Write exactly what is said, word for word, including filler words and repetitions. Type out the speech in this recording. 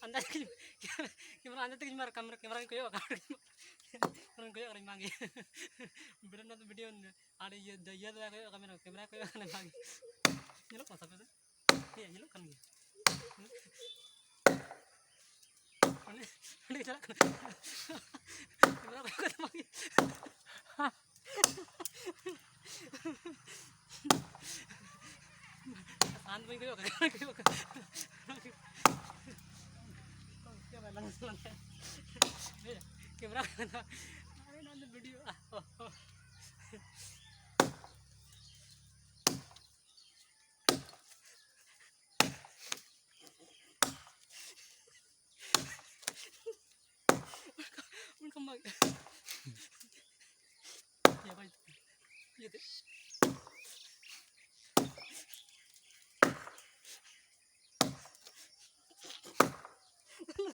ᱟᱱᱫᱟᱡ ᱜᱮ, ᱠᱮᱢᱮᱨᱟ ᱟᱱᱫᱟᱡ ᱛᱮᱜᱮᱧ ᱢᱟᱨ, ᱠᱮᱢᱮᱨᱟ, ᱠᱮᱢᱮᱨᱟᱧ ᱠᱚᱭᱚᱜ ᱠᱟᱱᱟ᱾ ᱠᱮᱢᱮᱨᱟᱧ ᱠᱚᱭᱚᱜ ᱠᱟᱱᱟ, ᱵᱟᱝ ᱜᱮ᱾ ᱵᱤᱰᱤᱭᱳ ᱨᱮᱱᱟᱜ ᱫᱚ ᱵᱤᱰᱤᱭᱳ ᱟᱨ ᱤᱭᱟᱹ ᱫᱚ, ᱤᱭᱟᱹ ᱫᱚ ᱵᱟᱭ ᱠᱚᱭᱚᱜ ᱠᱟᱱᱟ, ᱠᱮᱢᱮᱨᱟ ᱠᱚᱭᱚᱜ ᱠᱟᱱᱟ, ᱵᱟᱝ ᱜᱮ᱾ ᱧᱮᱞᱚᱜ ᱠᱟᱱᱟ ᱥᱟᱯᱮ ᱫᱚ? ᱦᱮᱸ, ᱧᱮᱞᱚᱜ ᱠᱟᱱ ᱜᱮᱭᱟ᱾ ᱚᱸᱰᱮ, ᱚᱸᱰᱮ ᱪᱟᱞᱟᱜ ᱠᱟᱱᱟ᱾ ᱠᱮᱢᱮᱨᱟ ᱠᱚᱭᱚᱜ ᱠᱟᱱᱟ, ᱵᱟᱝ ᱜᱮ᱾ ᱥᱟᱱ ᱵᱟᱹᱧ ᱠᱚᱭᱚᱜ ᱠᱟᱱᱟ, ᱠᱚᱭᱚᱜ ᱠᱟᱱᱟ᱾ ᱠᱮᱢᱮᱨᱟ ᱠᱚᱭᱚᱜ ᱠᱟᱱᱟ᱾ ᱟᱨᱮ, ᱱᱚᱣᱟ ᱫᱚ ᱵᱷᱤᱰᱤᱭᱳ᱾ ᱚᱱᱠᱟ ᱢᱟ ᱤᱭᱟᱹ ᱵᱟᱭ ᱤᱭᱟᱹᱛᱮ᱾